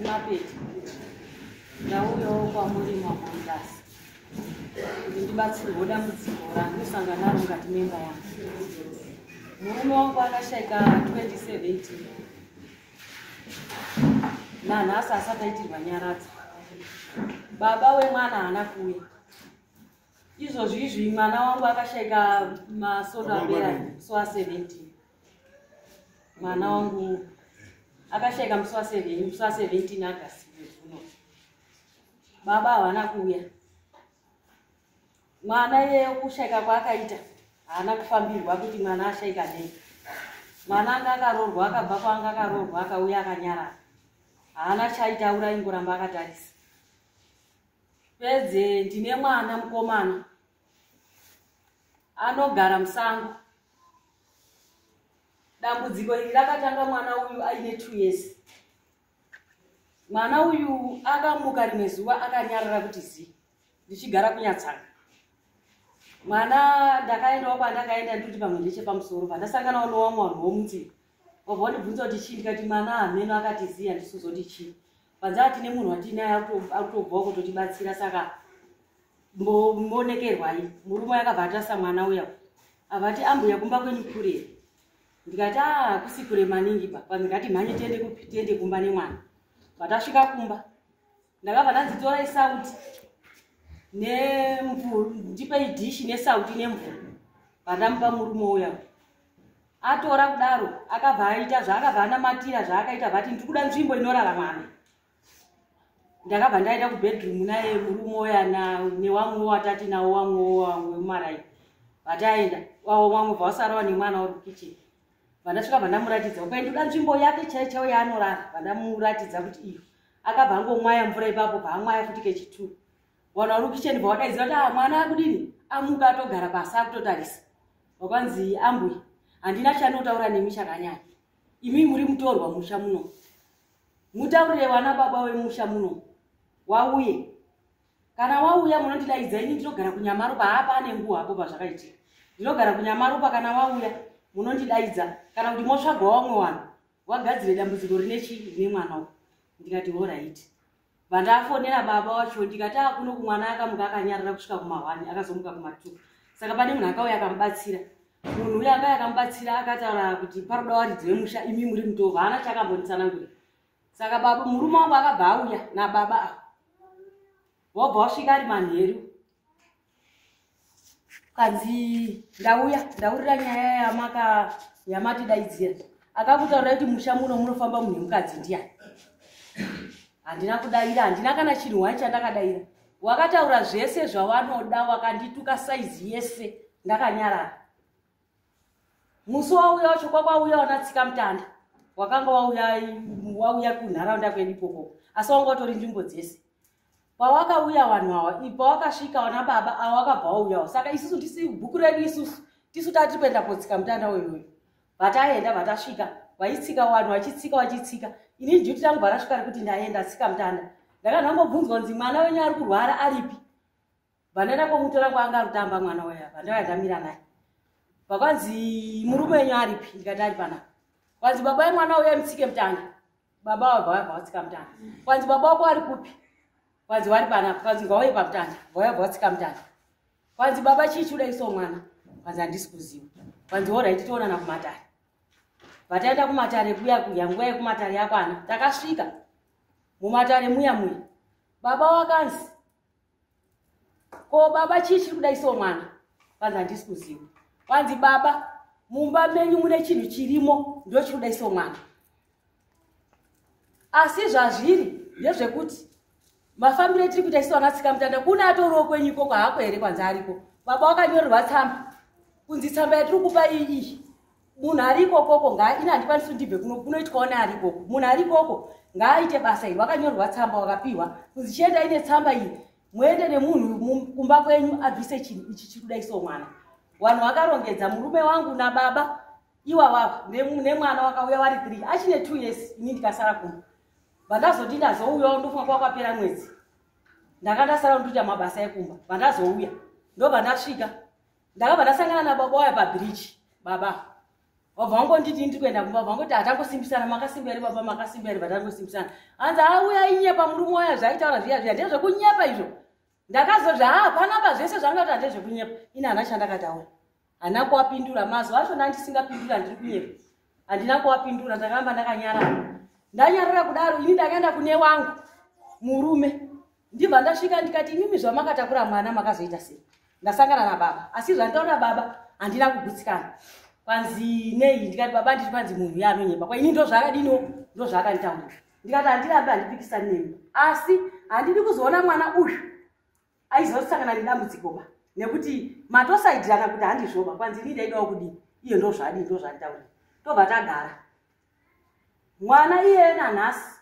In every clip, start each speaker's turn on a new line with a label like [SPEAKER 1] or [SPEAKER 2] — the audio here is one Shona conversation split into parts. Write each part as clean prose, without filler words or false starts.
[SPEAKER 1] Mapeti ndauyawo kwamuri mamondasi kuti ndibatsirwe dambudziko randosangana naro mukati memba yangu. Murume wangu akashaika 2017, nanhasi asati aitirwa nyaradzo. Baba wemwana haana kuuya. Izvozvi izvi mwana wangu akashaika masondo apera musi wa17. Mwana wangu akashaika musi wa7, musi wa17 August mwedzi uno. Baba havana kuuya. Mwana iyeyo kushaika kwaakaita haana kufambirwa kuti mwana ashaika nei. Mwana anga akaroorwa, akabva kwaanga akaroorwa, akauya akanyarara, haana chaitaura, ingoramba akatarisa. Pedze ndine mwana mukomana anogara musango. Dambudziko iri rakatanga mwana uyu aine 2 years. Mwana uyu akamuka rimwe zuva akanyarara kuti zii. Ndichigara kunyatsanga, mwana ndakaendawo kwandakaenda, ndikuti pamwe ndechepamusoro. Pandasanganawo nowamwe vanhu vomunzira, wabva wandibvunza kuti chii, ndikati mwana hameno akati zii, handisuzoti chii. Panze atine munhu watinaye ari kutobvawo kutotibatsira, saka mbonekerwai. Murume akabva atarisa mwana uya, avati, "Ambuya, kumba kwenyu kure?" Ndikati, "A, kusi kure maningi ba." Pandikati mhanye tiende kupi, tiende kumba nemwana. Patasvika kumba ndakabva ndanzi, "Torai sauti nemvura, ndipei dhishi nesauti nemvura." Pandamupa, murume uya atora kudaro akabva aita zvaakabva anamatira zvaakaita, vati, "Ndiri kuda nzvimbo inorara mwana." Ndakabva ndaenda kubedroom naye murume uya newamwewo watati nawo, wamwewo wemumarai vataenda wavo, wamwe bva wasarawo nemwana uri kukicheni. Vandasvika vandamuratidza, ukai ndoda nzvimbo yake chaiyo chaiyo yaanorara. Vandamuratidza kuti iyo, akabva angomwaya mvura ipapo, bva amwaya futi kechi2. Vanhu vari kukicheni bva wadaidzira kuti, "Ah, mwana akudini?" Amuka atogara pasi akutotarisa. Wakwanzi, "Ambuya, handina chanotaura nemi chakanyanya. Imi muri mutorwa musha muno. Mutaurire vana baba vemusha muno wauye. Kana wauya munondidaidza. Ini ndinogara kuNyamaropa." Haapa ane nguva apo pazvakaitika. "Ndinogara kuNyamaropa. Kana wauya munondidaidza, kana kuti motsvagwa wamwe vanhu wagadzire dambudziko rine chii, rine mwana uyu." Ndikati, "Alright." Vandafonera baba wacho, ndikati, "Akuno kumwana akamuka akanyarara kusvika kuma1, akazomuka kuma2, saka pane munhu akauya akamubatsira." Munhu uyo akauya akamubatsira akataura kuti paroda waridzi vemusha, imi muri mutorwa. Haana chakambonditsanangurira. Saka baba, murume wangu akabva auya nababa ava, wabva wasvika ari manheru. Kanzi, "Ndauya ndaurira nyaya yamaka yamatidaidzira. Akakutaurirai kuti musha muno munofamba munhu wemukadzi ndiani?" Handina kudaira, handina kana chinhu wani chandakadaira. Wakataura zvese zvawanoda, wakandituka saizi yese, ndakanyarara. Musi wauya wacho kwakwauya wanatsika mutanda, wakanga wauya, wauya kunharaunda kwedu ikoko, asi wanga utori nzvimbo dzese. Pawakauya vanhu ava, pawakasvika wana baba ava wakabva wauyawo. Saka isusu tisi bhuku redu, isusu tisu tatiri kuenda kotsika mutanda uyoyo. Vataenda, vatasvika, vaitsika vanhu, vachitsika vachitsika. Ini duty rangu bva rasvika rekuti ndaenda tsika mutanda. Ndakandangobvunzwa kunzi, "Mwana wenyu ari kurwara aripi?" Vandaenda komutora kwaanga ari kutamba mwana uya. Vandauya ndamira naye. Vakwanzi, "Murume wenyu aripi?" Ndikati, "Ari panapa." Kwanzi, "Baba vemwana uya mutsike mutanda." Baba vabva vabva vatsika mutanda. Kwanzi, "Baba wako ari kupi?" Kwanzi, "Wari panapa." Kwanzi, "Ngauye pamutanda." Vauya bva vatsika mutanda. Kwanzi, "Baba, chii chiuda iso mwana?" Kwanzi, "Handisi kuziva." Kwanzi, "Alright, toonana kumatare." Vataenda kumatare kuya kuya, nguva yekumatare yakwana. Takasvika mumatare muya muya, baba wakanzi, "Ko baba, chii chiri kuda iso mwana?" Kwanzi, "Handisi kuziva." Kwanzi, "Baba, mumba menyu mune chinhu chirimo, ndo chiri kuda iso mwana. Asi zvazviri ndezvekuti mafambiro etiri kuita isu vanatsika mutanda, kune atoriwo kwenyu ikoko hako here?" Kwanzi, "Ariko." Baba wakanyorerwa tsamba kunzi, "Tsamba yatiri kupa iyi, munhu ari ikokoko ngaa, ini handikwanisi kuti ndibve kuno, kunoitwawo neari ikoko. Munhu ari ikoko ngaaite basa iri." Wakanyorerwa tsamba, wakapiwa kunzi, "Chiendai netsamba iyi, muende nemunhu kumba kwenyu abvise chinhu ichi chiri kuda iso mwana." Vanhu vakarongedza, murume wangu nababa iwavavo nemwana wakauya vari 3, achine 2 years. Ini ndikasara kumba. Vandazoti ndazouyawo, ndofunga kwakapera mwedzi. Ndanga ndasara ndoita mabasa ekumba, vandazouya ndobva ndasvika, ndakabva ndasangana nababa waya pabhiriji. Baba wabva wangonditi ndiri kuenda kumba, vangoti hatangosimbisana, makasimba here baba, makasimba here? Vatangosimbisana, hanzi auya inyepa murume waya, zvaitaura zviya zviya ndezvekunyepa izvo. Ndakazozva ha panapa zvese zvanga kuti handezvekunyepa. Ini hana chandakataura, handina kuwapindura. Mazuva acho ndandisingapindura, ndiri kunyepa, handina kuwapindura, ndakaramba ndakanyarara. Ndanyarara kudaro, ini ndakaenda kune wangu murume, ndibva ndasvika ndikati, imimi zvamakatakura mwana makazoita sei? Ndasangana nababa, asi zvanditaura baba handina kugutsikana. Kwanzi nei? Ndikati baba, ndiri kwanzi munhu uya anonyepa. Kwa ini ndo zvaakadiniwo, ndo zvaakanditaurira. Ndikati handirambi, handipikisani nemi, asi handidi kuzoona mwana uyu aizosangana nedambudziko ba, nekuti matosaidirana kuti handizvoba. Kwanzi ini ndaidawo kudini? Iye ndo zvadii, ndo zvanditaurira. Tobva tagara. Mwana iyeye nanhasi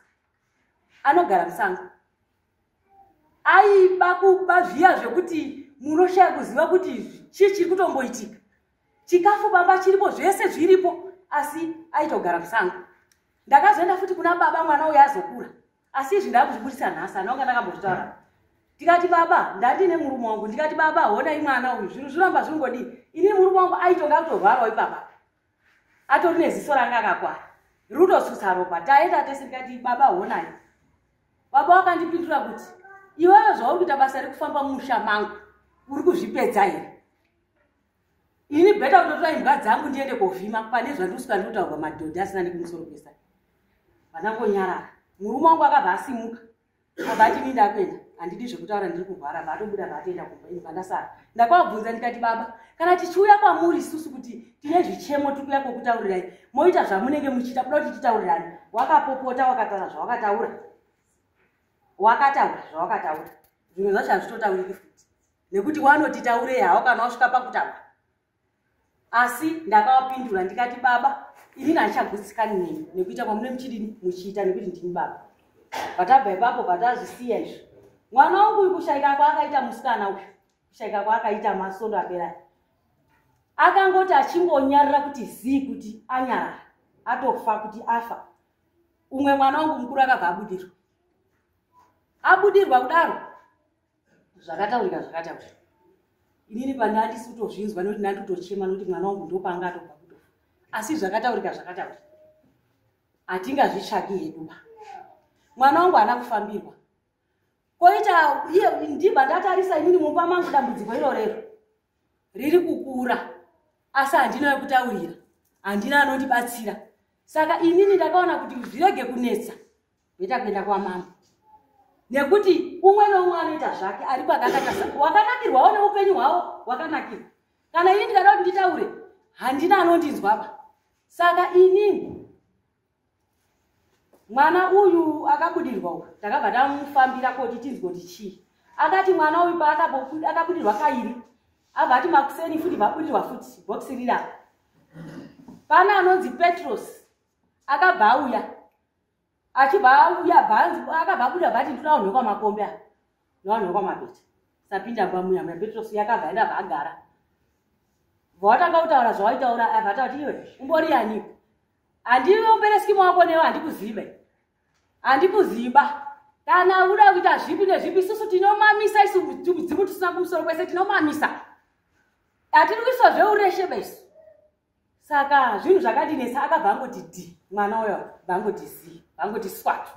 [SPEAKER 1] anogara musango, aiba kuba zviya zvekuti munoshaya kuziva kuti chii chiri kutomboitika. Chikafu baba chiripo, zvese zviripo, asi aitogara musango. Ndakazoenda futi kuna baba mwana uyo azokura, asi izvi ndakuzvibudisa nhasi, anonga ndakambozvitaura. Ndikati baba, ndandine murume wangu, ndikati baba, honai mwana uyu, zvinhu zviramba zvingodii? Inini murume wangu aitonga kutorwarawo ipapa, atori neziso ranga akakwara rikutotsutsa ropa. Taenda tese, ndikati baba, honai. Baba wakandipindura kuti iwewe zvauri kuita basa rekufamba mumusha mangu uri kuzvipedza here? Ini better kutotora imbwa dzangu ndiende kovhima pane zvandiri ndikutaurwa madhodhi asina nekumusoro kwesa. Vandangonyarara. Murume wangu akabva asimuka, abva ati ini ndakuenda, handidi zvekutaura, ndiri kurwara. Bva atobuda, bva atoenda kumba. Ini bva ndasara. Ndakavabvunza ndikati baba, kana tichiuya kwamuri isusu kuti tine zvichemo, tiri kuuya kwokutaurirai, moita zvamunenge muchiita kuda kuti titaurirani. Wakapopota, wakataura zvawakataura, wakataura zvawakataura. Zvimwe zvacho hazvitotauriki futi nekuti wanoti taurei hawo kana wasvika pakutaura. Asi ndakavapindura ndikati baba, inini handichagutsikani nemi nekuita kwamune muchidini muchiita, nekuti ndini baba. Vatabva ipapo, vatazvisiya izvo. Mwana wangu uyu, kushayika kwaakaita musikana uyu, kushayika kwaakaita masondo apera, akangoti achingonyarara kuti zii, kuti anyarara, atofa, kuti afa. Umwe mwana wangu mukuru akabva abudirwa. Abudirwa kudaro, zvakataurika zvakataurika. Inini pandandisi kutozvinzwa nekuti ndanditochema nekuti mwana wangu ndopanga atobva kutofa, asi zvakataurika zvakataurika, hatingazvitsvaki hedu ba. Mwana wangu haana kufambirwa koita iye. Ndibva ndatarisa inini mumba mangu, dambudziko irorero riri kukura, asi handina wekutaurira, handina anondibatsira. Saka inini ndakaona kuti zvirege kunetsa, better kuenda kwamambo, nekuti umwe neumwe anoita zvake ari kwakakatasa, wakanakirwawo neupenyu hwavo wakanakirwa. Kana ini ndikada kuti nditaure, handina anondinzwaba. Saka inini mwana uyu akabudirwa uyu, takabva tamufambira koti tinzwe kuti chii. Akati mwana uyu paakabudirwa kairi, abva ati makuseni futi vabudirwa futi bhokisi rirapa. Pana anonzi Petros akabva auya, achibva auya akabva abuda, bva ati ndinoda vanhu vekwaMakombe ava nevanhu vekwaMapeta, sapinda pamuya muya. Petros yakabva enda, bva agara, bva watanga kutaura zvawaitaura. Abva ataura kuti iwe umbori yaniko? Handiombereski maoko newe, handikuzive, handikuziba. Kana uda kuita zvipi nezvipi, isusu tinomamisa, isu dzimu tisina kumusoro kwese tinomamisa, hatiri kuiswa zveureshe besu. Saka zvinhu zvakandinetsa. Akabva angoti d mwana uyo bva angoti z, bva swatu.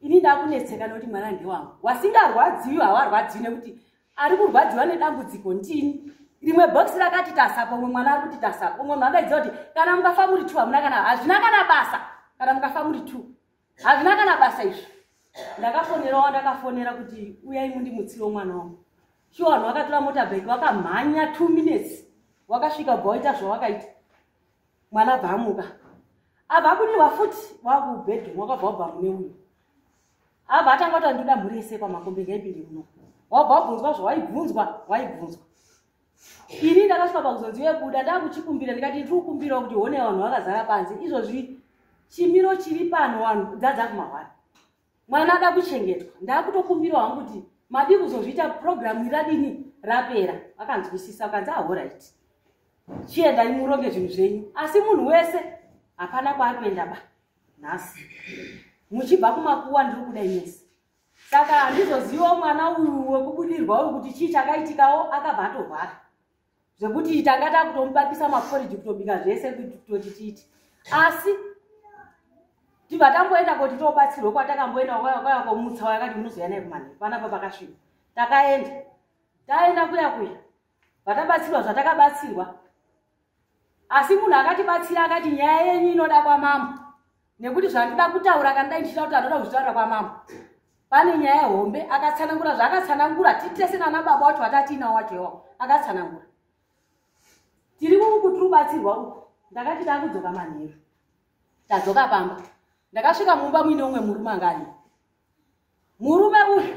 [SPEAKER 1] Ini ndakunetseka nekuti mwana ndewangu, wasingarwadziwi hawarwadziwi, nekuti ari kurwadziwa nedambudziko ndini. Rimwe bhokisi rakati tasapo, umwe mwana ari kuti tasapo. Umwe munhu andaidziva kuti kana mukafa muri two hamuna kana, hazvina kana basa. Kana mukafa muri two hazvina kana basa izvo. Ndakafonerawo, ndakafonera kuti uyai mundimutsirewo mwana wangu. Shuwa vanhu vakatora motorbike, vakamhanya, 2 minutes wakasvika, bva waita zvawakaita. Mwana bva amuka, abva abudirwa futi wakubedroom, wakabva wabva mune uyu, abva atanga kuti ndoda mhuri yese kwaMakombe ngaipinde muno. Wabva wabvunzwa zvawaibvunzwa, waibvunzwa. Ini ndakasvika pakuzonzi webuda, ndakuchikumbira, ndikati ndiri kukumbirawo kuti hone vanhu vakazara panze izvozvi, chimiro chiri pano, vanhu dzadza kumahwara, mwana ada kuchengetwa. Ndakutokumbirawo hangu kuti madi kuzozviita purogiramu iradini rapera. Vakanzwisisa, vakanzi alright, chiendai muronge zvinhu zvenyu. Asi munhu wese hapana kwaari kuenda ba nhasi muchibva kumakuwa, ndiri kudai mese. Saka handizozivawo mwana uyu. wekubudirwa uyu kuti chii chakaitikawo akabva atorwara zvekuti tanga takutomubakisa maporiji kutobika zvese kutoti tiiti asi tibva tamboenda kuti tobatsirwe kwatakamboenda kwaya komutsa wakati munozoya naye kumanheru panapa pakasviba takaenda taenda kuya kuya vatabatsirwa zvatakabatsirwa asi munhu akatibatsira akati nyaya yenyu inoda kwamambo nekuti zvandoda kutaura kana dai ndichida kuti anoda kuzvitaura kwamambo pane nyaya hombe akatsanangura zvaakatsanangura titese nana baba wacho vatatiinawo wacho iwawo akatsanangura tiri kuku tiri kubatsirwa uku ndakati takudzoka manheru tadzoka pamba ndakasvika mumba muine umwe murume anga arimo murume uyu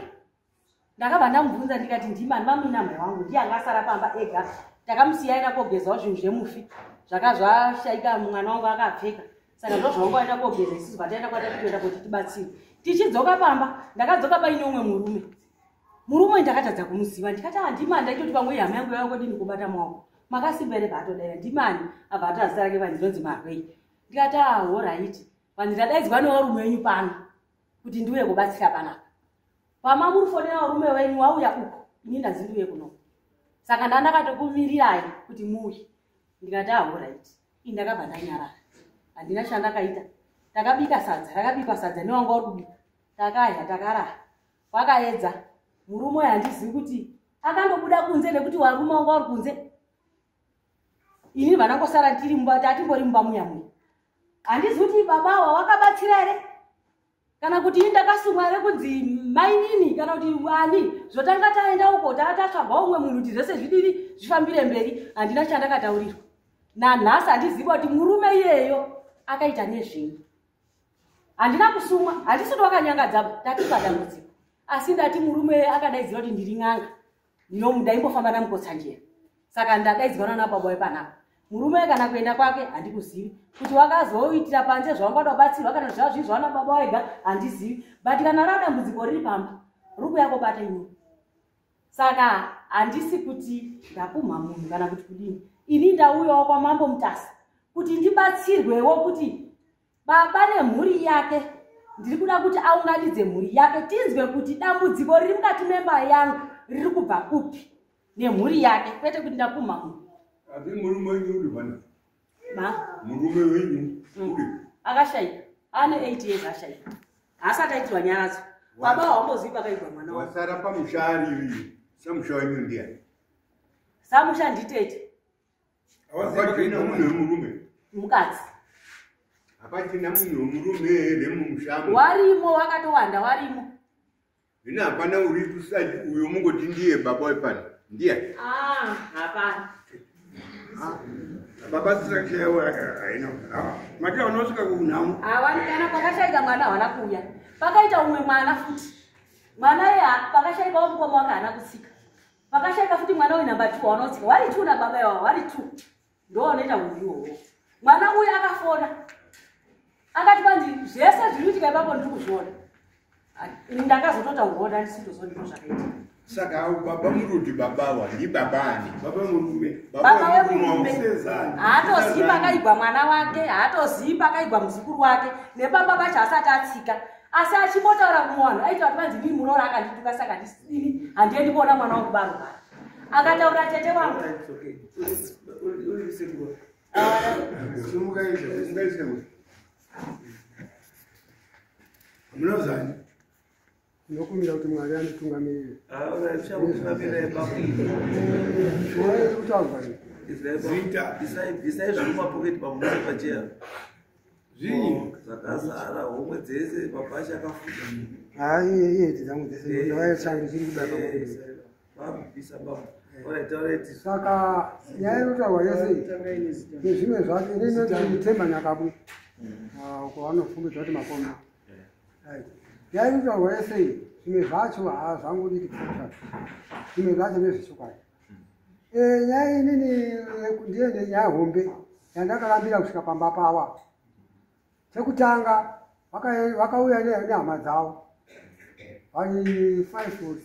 [SPEAKER 1] ndakabva ndamubvunza ndikati ndimani mamuina mai wangu ndiye anga asara pamba ega takamusiya aenda kogezawo zvinhu zvemufi zvaka zvashaika mwana wangu akapfeka saka ndo zvaunga waenda kogeza isusu vataenda kwatatoenda kuti tibatsire tichidzoka pamba ndakadzoka paine umwe murume murume uyu ndakatadza kumuziva ndikati handimani ndaitoti pamwe ihama yangu yava kodini kubata maoko makasimba here bvaatodaira ndimani abva atora zita rake vanzi rinonzi marwei ndikati ahoraiti vanzi ndadaidzwa nevarume wenyu pano kuti ndiuye kubatsira panapa pama muri fonera varume wenyu wauya uko ini ndanzi ndiuye kuno saka ndandakatokumirirai kuti muuye ndikati ahoraiti ini ndakabva ndanyarara handina chandakaita takabika sadza rakabikwa sadza newanga uri kubika takadya takarara kwakaedza murume uyu handizivi kuti akandobuda kunze nekuti warume wanga uri kunze ini vanangosara tiri mumba tatimbori mumba muya muya handizivi kuti baba awa wakabatsira here kana kuti ini ndakasungwa here kunzi mainini kana kuti ani zvotanga taenda uko tatsvaga umwe munhu kuti zvese zvidini zvifambire mberi handina chandakataurirwa nanhasi handizivi kuti murume iyeyo akaita nezvei handina kusumwa handisi kuti wakanyangadza tatipa dambudziko asi ndati murume akadaidzira kuti ndiri n'anga ndaimbofamba namukotsanjera saka ndadaidzwa nana baba wepanapa murume kana kuenda kwake handikuzivi kuti wakazoitira panze zvawangada kubatsirwa kana zvava zvii zvawana baba wega handizivi but kana rava dambudziko riri pamba riri kuya kobata inini saka handisi kuti ndapumha munhu kana kuti kudini ini ndauyawo kwamambo Mutasa kuti ndibatsirwewo kuti baba nemhuri yake ndiri kuda kuti aunganidze mhuri yake tinzwe kuti dambudziko riri mukati memba yangu riri kubva kupi nemhuri yake kwete kuti ndapumha munhu
[SPEAKER 2] Asi murume wenyu uri pana?
[SPEAKER 1] Ma
[SPEAKER 2] Murume wenyu uri?
[SPEAKER 1] Akashaika ane 8 years ashaika haasati aitirwa nyaradzo baba hawambozivi pakaigwa mwana wavo
[SPEAKER 2] Wasara pamusha ari uyu. Samusha wenyu ndiani?
[SPEAKER 1] Samusha nditete.
[SPEAKER 2] Hapachina munhu wemurume.
[SPEAKER 1] Mukadzi.
[SPEAKER 2] Hapachina munhu wemurume here mumushamo?
[SPEAKER 1] Warimo wakatowanda warimo.
[SPEAKER 2] Zvino hapana uri kusati uyo mungoti ndiye baba wepano. Ndiye?
[SPEAKER 1] Ah, hapana.
[SPEAKER 3] Baba sisakashayiwa haina. Mati unosvika kunhamo.
[SPEAKER 1] Hawani kana pakashaika mwana hawana kuuya. Pakaita umwe mwana futi. Mwana iye pakashaikawo mukoma wake haana kutsika. Pakashaika futi mwana uyu namba 2 wanotsika. Wari 2 nababa iwawa wari 2. Ndo wanoita uyu iwowo. Mwana uyu akafona. Akati kwanzi zvese zviri kuitika ipapo ndiri kuzviona. Ndakazototaurwa ndisitozo ndizvo zvakaitika.
[SPEAKER 2] Saka baba murudi baba wa ndi baba ani?
[SPEAKER 3] Baba murume.
[SPEAKER 1] Baba wemurume
[SPEAKER 3] Sezani.
[SPEAKER 1] haatozivi pakaigwa mwana wake haatozivi pakaigwa muzukuru wake nepamba pacho asati atsika asi achimbotaura kumwe vanhu aita kuti vanzi ndii muroora akandituka saka ndisidini handiendi kuona mwana wangu barugara akataura tete wangu
[SPEAKER 3] It's okay. Uri sekuru.
[SPEAKER 2] Simuka ise, simuka ise.
[SPEAKER 3] Munozani.
[SPEAKER 4] Ndinokumbira kuti Mwari anditungamirire.
[SPEAKER 3] Zita.
[SPEAKER 4] Kutaurwa
[SPEAKER 5] Bvisai zviri mumapoketi pamunose pacheya
[SPEAKER 3] Zvinyi?
[SPEAKER 5] zvakazara homwe dzese mabhachi akafuta.
[SPEAKER 4] Hai iheti dzangu dzese ndavatsvange chiri kubata.
[SPEAKER 5] Bvisa baba. Alright, alright.
[SPEAKER 4] Saka nyaya inotaurwa yese nezvimwe zvacho inenge Themba Nyakabwe uko vanofungidzwa kuti makombi. Right. Nyaya inotaurwa yese zvimwe zvacho hazvangodi kufuta zvimwe zvacho ndezvechokwadi. Nyaya inini ndiye nenyaya hombe yandakarambira kusvika pamba pawa. Chekutanga vakauya nehama dzavo vari 5 or 6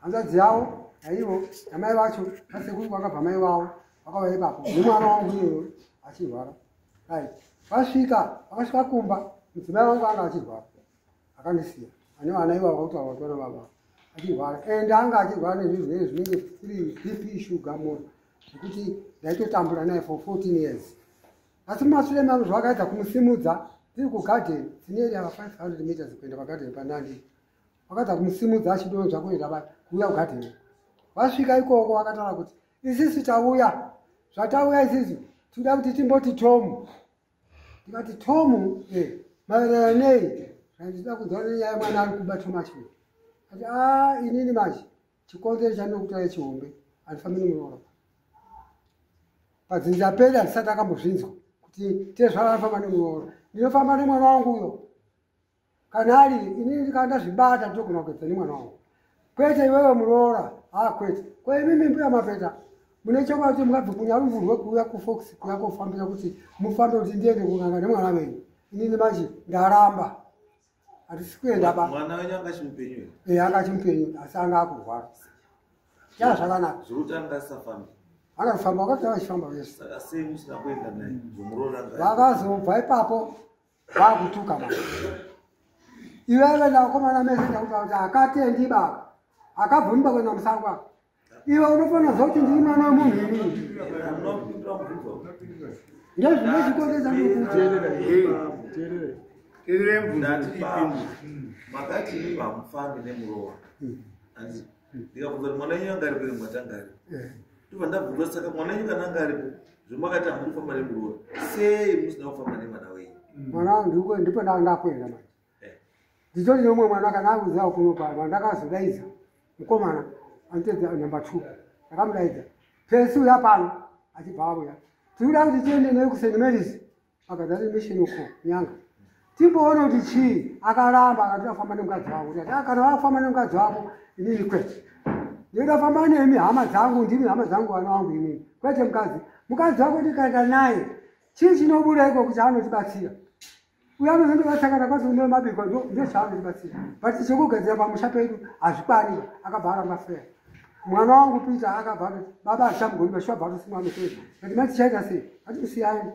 [SPEAKER 4] hanzvadzi yavo naivo namai vacho nasekuru vakabva mai vavo vakauya ipapo nemwana wangu iyoyo achirwara. Right. Vasvika vakasvika kumba mudzimai wangu anga achirwara akandisiya ane vana ivavo vakutaura kuti vana baba. Achirwara, and anga achirwara nezvirwere zvinenge 3 BP, sugar, moyo, zvekuti ndaitotambura naye for 14 years. Asi mumashure mangu zvakaedza kumusimudza tiri kugadheni, tineri ava 500 meters kuenda pagadheni pandandiri. Vakaedza kumusimudza achidonzva kuenda kuuya kugadheni. Vasvika ikoko vakataura kuti isisu tauya, zvatauya isisu tinoda kuti timboti tomu. Tikati tomu maererano nei? Ndinoda kunzwa nenyaya yemwana ari kuba too much. Ati a inini manje chikonzero chandinokutaura chihombe, handifambi nemuroora. Padzinza pedu handisati akambozvinzwa kuti tezvara anofamba nemuroora. Ndinofamba nemwana wangu uyo. Kana ari inini ndikanga ndazvibata ndinogona kugedza nemwana wangu. Kwete iwewe muroora, ha kwete. Ko imimi mbuya Mapeta, mune chokwadi kuti mungabve kunyarumvurwe kuuya kuFox kuuya kofambira kuti mufambe kuti ndiende kunganga nemwana wenyu? Inini manje ndaramba. Handisi kuenda ba.
[SPEAKER 5] Mwana wenyu anga achimupenyu here?
[SPEAKER 4] Eh, anga achimupenyu, asi anga akurwara. Ya zvakanaka.
[SPEAKER 5] Zvekuti anga asisafambi.
[SPEAKER 4] Akafamba, wakati achifamba vese.
[SPEAKER 5] Saka sei musina kuenda naye? Zvomuroora anga.
[SPEAKER 4] Vakazobva ipapo vakutuka manje. Iwewe ndakomana mese ndakuta kuti akatendi baba. Akabvumba kuenda musango apa. Iwe unofanira kuziva kuti ndiri mwana wemunhu inini.
[SPEAKER 5] Hamuna kupindura mubvunzo.
[SPEAKER 4] Ndezvine chikonzero chandinokuudza.
[SPEAKER 3] Teerera mubvunzo
[SPEAKER 5] Ndati
[SPEAKER 3] kuti
[SPEAKER 5] baba,
[SPEAKER 3] ipindure.
[SPEAKER 5] makati imi hamufambi nemuroora. Hanzi ndikabvunza kuti mwana wenyu anga aripo here, mati anga aripo. Ndobva ndabvunza, saka mwana wenyu kana anga aripo, zvomakati hamuri kufamba nemuroora, sei musina kufamba nemwana wenyu?
[SPEAKER 4] Mwana wangu ndipo ndakuenda manje. Nditori neumwe mwana kana akuziva kunopa wandakazodaidza mukomana anotedza namba 2. Ndakamudaidza pesi uya pano achibva auya. Tiri kuda kuti tiende naye kuSt Mary's akadzati mission uko Nyanga. Timboona kuti chii. Akaramba akati afamba nemukadzi wako. Ndikati kana wakufamba nemukadzi wako inini kwete. Ndinoda kufamba nemi hama dzangu, ndimi hama dzangu, vana vangu inini. Kwete mukadzi. Mukadzi wako ndikaenda naye chii chinobuda iko kuti anotibatsira? Uyo anozondibatsira kana kwazi une mabiko ndo chaanotibatsira. But chekugadzira pamusha pedu hazvikwani. Akabva aramba feya. Mwana wangu Peter akabva atoti baba hazvichamugoni vashuwa bva atosimwa musoro. But mai tichaita sei? Atimusiyani.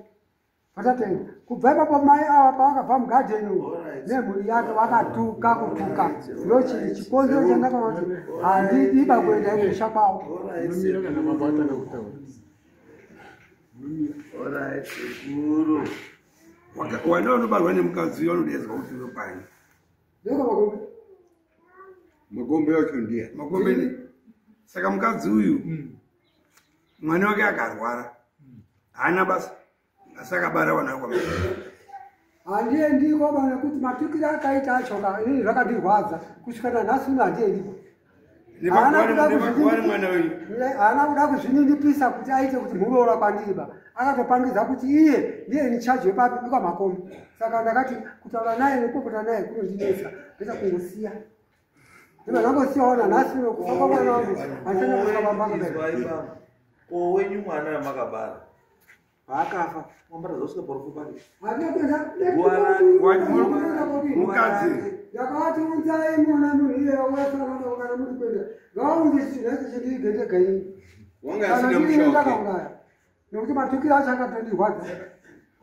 [SPEAKER 4] Patatenda. Kubva ipapo mai ava pavakabva mugadheni umu nemhuri yake vakatuka kutuka. Ndo chiri chikonzero chandakaona kuti handidi ba kuenda kumusha kwavo.
[SPEAKER 5] Alright,
[SPEAKER 3] Kana baba atanga kutaura.
[SPEAKER 5] alright, sekuru.
[SPEAKER 3] Wana vanobarwa nemukadzi uyo vanodaidzwa kuti unopani.
[SPEAKER 4] Ndiko makombe.
[SPEAKER 2] Makombe wacho ndiye.
[SPEAKER 3] Makombe. Saka mukadzi uyu mwana wake akarwara haana basa, asi akabara vana vake.
[SPEAKER 4] Handiendiko ba nekuti matukiro akaita acho inini zvakandirwadza kusvika nanhasi uno handiendiko.
[SPEAKER 3] Nepakuva mwana wenyu.
[SPEAKER 4] Haana kuda kuzvininipisa kuti aite kuti muroora kwandiri ba. Akatopangidza kuti iye ndiye in charge wepapi kwamakombe. Saka ndakati kutaura naye nekupopota naye kunondinetsa, ndoita kungosiya. Ndibva ndangosiyawo nanhasi uno kufa kwamwana wangu handisana kusvika pamba kudai.
[SPEAKER 5] Izwai baba. Ko wenyu mwana wamakabara paakafa mwambatadza kusvika parufu pake?
[SPEAKER 3] Mukadzi.
[SPEAKER 4] Ndakavati unzai muna munhu iyeyo wese anoda kana muri kuenda ngaunze chinhu icho chindiigendega ini.
[SPEAKER 2] Wanga
[SPEAKER 4] Kana
[SPEAKER 2] asina
[SPEAKER 4] ndini
[SPEAKER 2] musha wake.
[SPEAKER 4] ndakauraya nekuti matukiro acho akatondirwadza.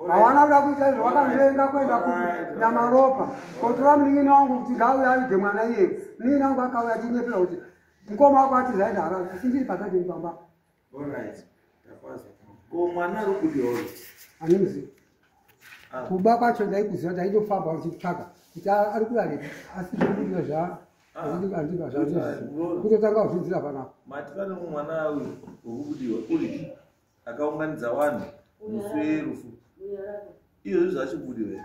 [SPEAKER 4] Havana kuda kuita izvo, vakandenga kuenda kunyamaropa kotora munin'ina wangu kuti ngauye avige mwana iyeyo. Munin'ina wangu akauya achinyepera kuti mukoma wako ati zaenda Harare, asi ndiri pakadini pamba.
[SPEAKER 5] Alright, tafazwa. Ko mwana ari kudiwa uyu?
[SPEAKER 4] Handimuzivi. Kuba kwacho ndaikuziva, ndaitofamba uchitsvaga kuti ari kudarepi, asi zvekudiwa zvaandizvizivi kutotanga kuzvidzira panapa.
[SPEAKER 5] Mati pane mumwe mwana uyu wekubudiwa uri akaunganidza vanhu musi werufu. Izvozvi zvaachibudiwa here?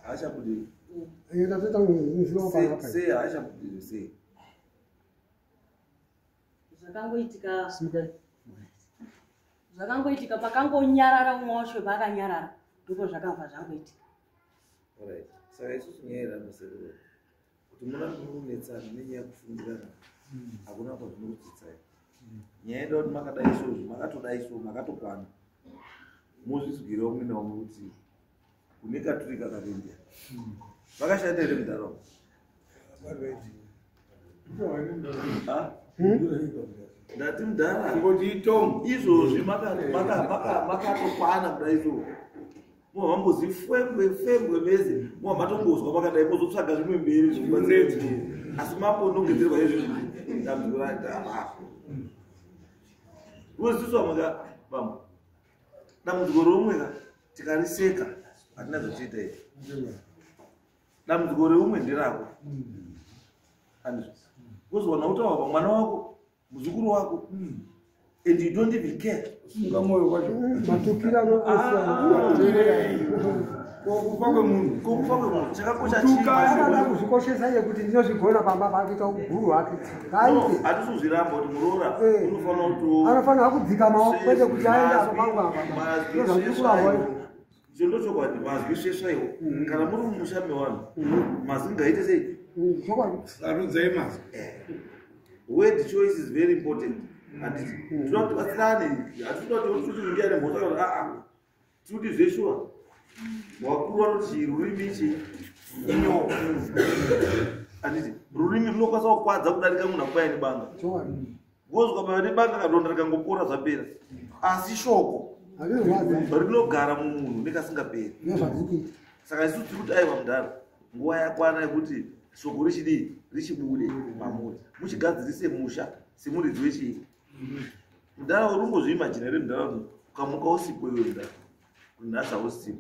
[SPEAKER 5] Haachabudiwi.
[SPEAKER 4] Ndatoita muzivo panapa.
[SPEAKER 5] Sei haachabudiwi sei?
[SPEAKER 1] Zvakangoitika.
[SPEAKER 4] Simukai.
[SPEAKER 1] Zvakangoitika pakangonyarara umwe wacho paakanyarara ndipo zvakabva zvangoitika.
[SPEAKER 5] Alright. Saka isusu nyaya iramusekuru kuti muna munonetsana nenyaya yekufungirana hakuna kwazvinokudzidzai. Nyaya ida kuti makadai so, makatodai so, makatokwana. Mozvizwirawo mumwe naumwe kuti kune katurika kakaendera. Vakashanda here muntaraunda? Ah? Ndati mudhara.
[SPEAKER 3] Ngoti Tom.
[SPEAKER 5] Izvozvi makatokwana kudai so. Mobva mambozi fembwe fembwe mese, mobva matongozwa makadai mozotsvaga zvimwe mberi zvinobatsira. Asi mambo unongedzerwa izvozvo dambudziko raapa. Uzisu vamwe vamwe dambudziko reumwe ka tikariseka hatina zvotiita iti. Dambudziko reumwe nderako. Andizvo. Wozowana utaura pamwana wako, muzukuru wako, and you don't even care.
[SPEAKER 3] Sunga moyo kwacho.
[SPEAKER 4] Matukirano
[SPEAKER 5] Ah.
[SPEAKER 3] Kokufa kwemunhu.
[SPEAKER 5] Kokufa kwemunhu chakakosha
[SPEAKER 3] Kutuka.
[SPEAKER 4] Akada kuzvikoshesa iye kuti ndinozvigona pamba pake uguru hwake. Ngaite.
[SPEAKER 5] Hatisi kuzviramba kuti muroora
[SPEAKER 4] Eh.
[SPEAKER 5] unofanira kuto
[SPEAKER 4] Anofanira kudzikamawo kwete kuti aende apa pangu apa. Ndozvandiri kuramba izvo.
[SPEAKER 5] Icho ndochokwadi, mazwi svesvaiwo. Kana muri mumusha mevanhu, mazwi ngaite sei?
[SPEAKER 4] Chokwadi.
[SPEAKER 3] Sarudzai mazwi.
[SPEAKER 5] Word choice is very important. Handiti tinoda kuti tibatsirane, hatitoda kuti kuti ndiani mhosva kana kuti aa. Tiri kuti zveshuwa wakuru vanoti rurimi ichi inyoka. Handiti rurimi runokwanisa kukwadza kudarika munhu akubaya nebanga.
[SPEAKER 4] Chokwadi.
[SPEAKER 5] Because ukabaya nebanga kadonda rikangopora zvapera, asi shoko
[SPEAKER 4] Hazvirwadza.
[SPEAKER 5] rinogara mumunhu nekasingaperi.
[SPEAKER 4] Ndozvandiri kuita.
[SPEAKER 5] Saka isusu tiri kuti aiwa mudhara, nguva yakwana yekuti shoko richidii richibude pamuri, muchigadzirise musha semuridzi wechii. Mudhara uri ungozviimajina here mudhara kuti ukamuka usipo iwe mudhara, kuti nhasi hausipo,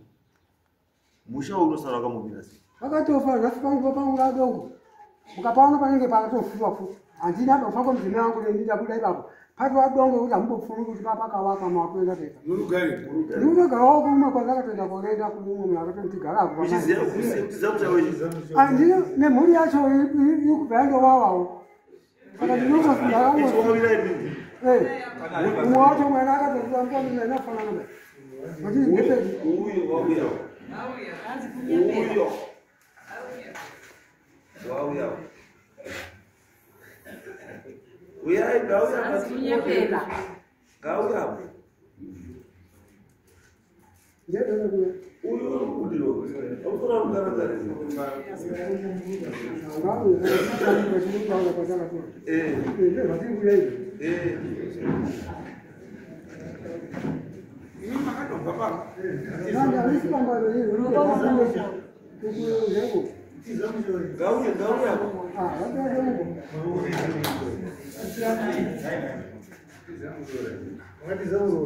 [SPEAKER 5] musha uyu unosara wakamumira sei?
[SPEAKER 4] Vakatofa nhasi pangu pangu radongo. Mukapaona panenge pakatofiwa futi. Handina kufa kwemudzimai wangu neni ndabuda ipapo. Patova dongo kuti hamumbopfumi kuti papakavakwa makuenda tega.
[SPEAKER 3] Murugare.
[SPEAKER 4] Ndinotogarawo kumwe kwandakatoenda korenda kumwe munhu akatonditi gara ako.
[SPEAKER 5] Uchiziva kutiza musha wechi?
[SPEAKER 4] Handina nemhuri yacho iri kubva yandowawawo. Saka ndinongofunga
[SPEAKER 5] Ichiwawira imini.
[SPEAKER 4] Mumwe wacho mwana akatoziva mukomana inofanana naye. Kuti ndepedu.
[SPEAKER 5] Uyo wauya.
[SPEAKER 1] Hanzi kunyepera.
[SPEAKER 5] Uyo wauya. Uyai, ngauya.
[SPEAKER 1] Hanzi kunyepera.
[SPEAKER 5] Ngauya.
[SPEAKER 4] Ndepedu kuya.
[SPEAKER 5] Uyo uri kubudiro. Aufuna kugaragara.
[SPEAKER 4] Ngauya kwatakatora.
[SPEAKER 5] Eh.
[SPEAKER 4] Ndozvatiri kuya izvi.
[SPEAKER 5] Eh.
[SPEAKER 3] Imi makatobva pamba.
[SPEAKER 4] Manje handisi pamba iri.
[SPEAKER 5] Ngauye, ngauya.
[SPEAKER 4] Ah, vatadongo.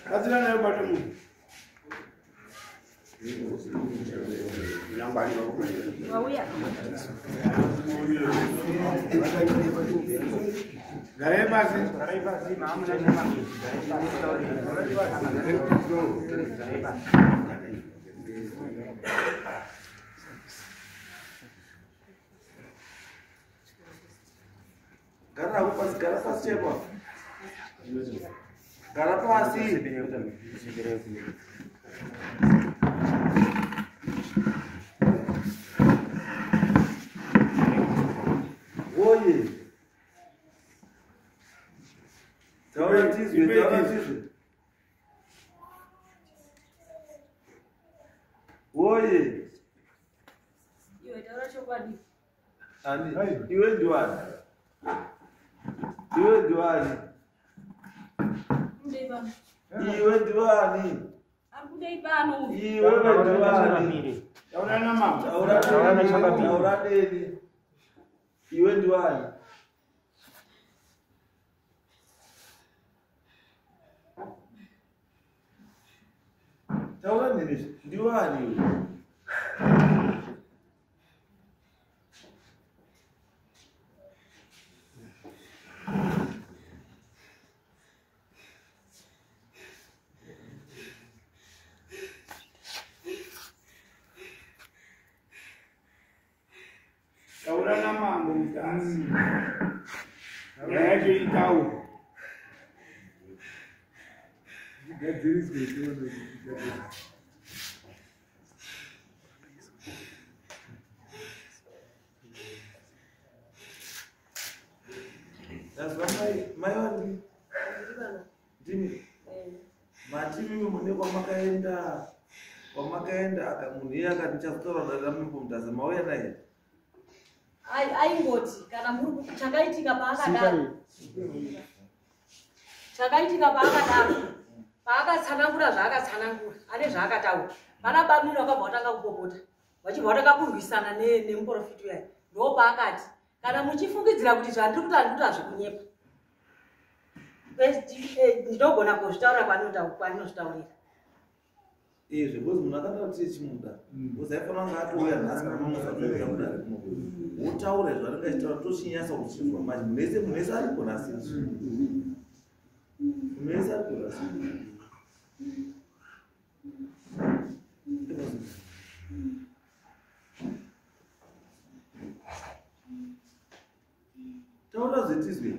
[SPEAKER 3] Batsira nayo bata munhu.
[SPEAKER 1] Wauya.
[SPEAKER 3] Garai pasi.
[SPEAKER 5] Gara hako pasi, gara pasi chaipo. Gara pasi. Oye. Taura tizwe, taura tizwe. Oye.
[SPEAKER 1] Iwe taura chokwadi.
[SPEAKER 5] Ani, iwe ndiwani? Iwe ndiwani?
[SPEAKER 1] Kudei pano.
[SPEAKER 5] Iwe ndiwani?
[SPEAKER 1] Ari kudei pano.
[SPEAKER 5] Iwe ndiwani?
[SPEAKER 3] Taura namambo.
[SPEAKER 5] Taura neni, taura neni. Iwe ndiwani? Taura neni, ndiwani iwe?
[SPEAKER 3] Taura namambo mutasi. Nyaya yacho itaurwe.
[SPEAKER 2] Igadziriswe tione kuti igadziriswe.
[SPEAKER 5] Ndazwa mai, mai wani? Ndimi. Mati mimi mune kwamakaenda, kwamakaenda aka munhu iye akati ndichazotaura dare ramambo Mutasa, mauya naye.
[SPEAKER 1] Aingoti kana muri chakaitika paakadaro. Chakaitika paakadaro. Paakatsanangura zvaakatsanangura, ane zvaakataura. Vana bamnini vakabva vatanga kupopota. Vachibva vatanga kurwisana nemuprofiti uya. Ndo paakati kana muchifungidzira kuti zvandiri kuti handiri kuti hazvikunyepa. Ndinogona kuzvitaura kwanozvitaurira.
[SPEAKER 5] Izvi because munhu akataura kuti chimuda. Because aifanira kunge atouya nhasi kana mamusatouya kudare kuno. Wotaura izvo anenge achitaura tochinyasa kuchinzwa manje. Munhu wese aripo nhasi. Munhu wese aripo nhasi. Taura zvetizwe.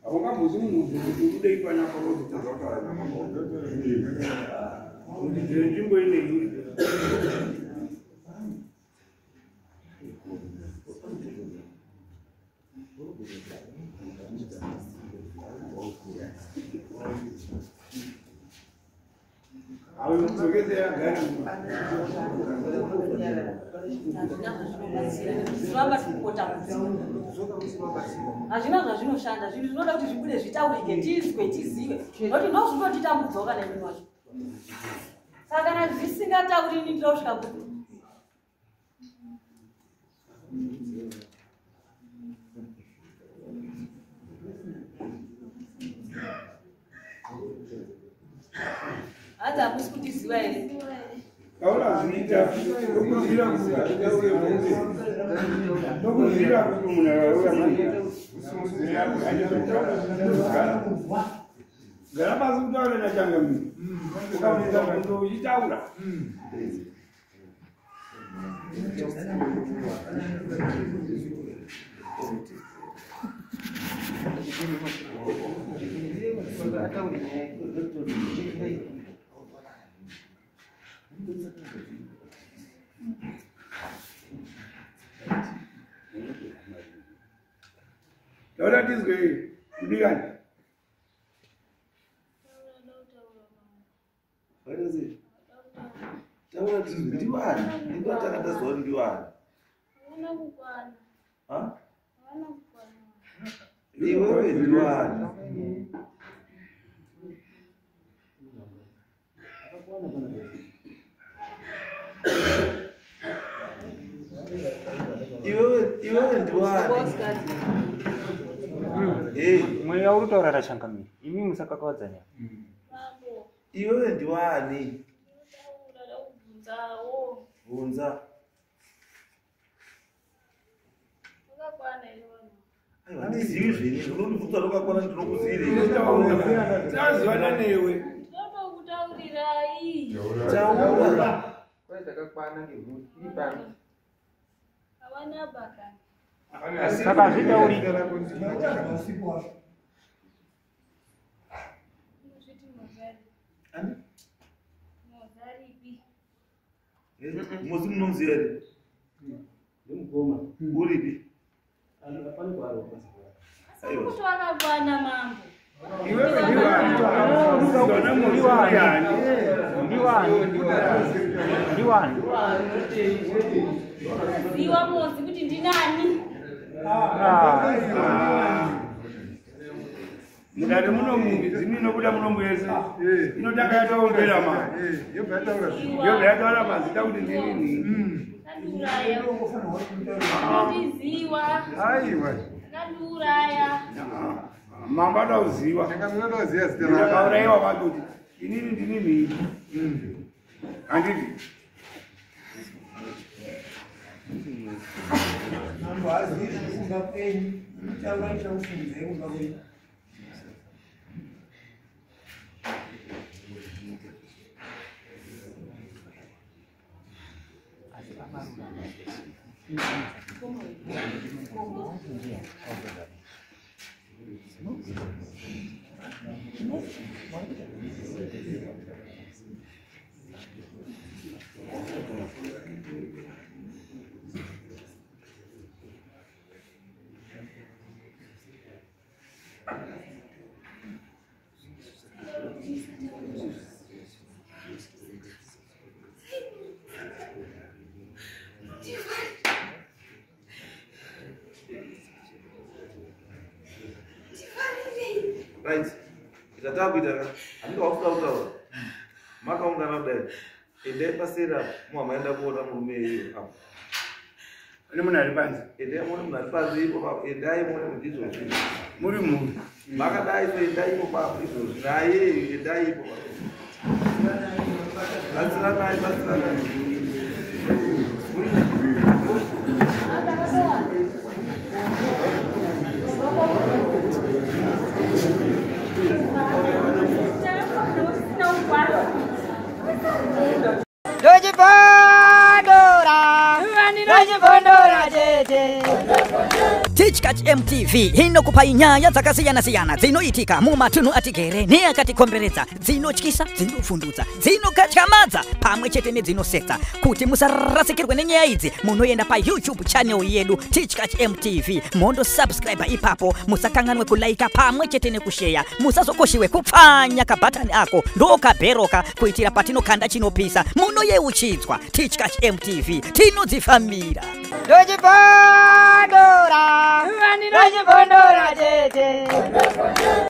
[SPEAKER 3] Haungambozi munhu kuti udei panapa wozotadza kutaura namambo. Kuti nzvimbo inei.
[SPEAKER 1] Hazvina zvazvinoshanda, zvinhu zvinoda kuti zvibude zvitaurike, tizwe, tizive. Nokuti ndozvinotitambudzawo kana imini wacho. Saka kana zvisingatauri ini ndinoda kusvika kupi? Hanzi hamusi kutiziva here?
[SPEAKER 3] Taura zvinoita nokuzira kuti munhu auya manje. Gara pasi kutaura nachangamire. Ukabvunza mubvunzo uchitaura. Taura tizwe kudikani.
[SPEAKER 5] Taura tizwe ndiwani? Ndinotanga ndazwa kuti ndiwani. Ha? Iwewe ndiwani? Iwewe ndiwani?
[SPEAKER 6] Mweya uri kutaura rachangamire. Imi musakakavadzana.
[SPEAKER 5] Iwewe ndiwani? Bvunza. Aiwa, handizivi zvenyu. Unondibvunza rokakwana ndinokuzivei.
[SPEAKER 3] Tazivana newe.
[SPEAKER 7] Ndinotokutaurirai.
[SPEAKER 5] Taura.
[SPEAKER 7] Havana bakani.
[SPEAKER 6] Saka hazvitauriki.
[SPEAKER 7] Unozviti Mozari.
[SPEAKER 5] Ani?
[SPEAKER 7] Mozaripi.
[SPEAKER 5] Mozi munomuziva here?
[SPEAKER 8] Ndimukoma.
[SPEAKER 5] Uripi?
[SPEAKER 7] Asi kuti wakakwana mambo.
[SPEAKER 3] Iwewe ndiwani?
[SPEAKER 6] Ndiwani? Ndiwani?
[SPEAKER 7] Ziwa Mozi kuti ndinani?
[SPEAKER 3] Mudare muno midzimu inobuda muno yese inotanga yataombera ma yobva yataura mazita kuti ndinini.
[SPEAKER 7] Akandiuraya. Ndiziwa.
[SPEAKER 2] Aiwa.
[SPEAKER 7] Akandiuraya.
[SPEAKER 3] Mambo adauziwa. Ndakaurayiwa kwacho kuti inini ndinini. Handiti.
[SPEAKER 4] Mambo hazivi kumba kwenyu, mutaura chakufunzai kumba kwenyu.
[SPEAKER 5] Right, zvataakuita ka handinge wakuda kutaura makaungana kudai, endai paseri apo muhamaenda kuona murume iyeyo apo.
[SPEAKER 3] Pane munhu ari panze.
[SPEAKER 5] Endai muone munhu ari panze ipo papo, endai muone munhu izvozvi.
[SPEAKER 3] Muri mhuri.
[SPEAKER 5] Makadai so, endai ipo papo izvozvi naye, endai ipo papo, batsiranai, batsiranai.
[SPEAKER 9] Ndochibondora, ndochibondora chete.
[SPEAKER 10] Tichkach MTV inokupai nyaya dzakasiyana-siyana dzinoitika mumatunhu atigere neakatikomberedza, dzinotyisa, dzinofundutsa, dzinokatyamadza pamwe chete nedzinosetsa. Kuti musarasikirwe nenyaya idzi, munoenda paYouTube channel yedu Tichkach MTV, mondosubscribe ipapo. Musakanganwe kulaika pamwe chete nekusheya. Musazokoshiwe kupfanya kabhatani ako ndokabheroka, kuitira patinokanda chinopisa munoyeuchidzwa. Tichkach MTV, tinodzifambira.
[SPEAKER 9] Ndochibondora, ndochibondora chete.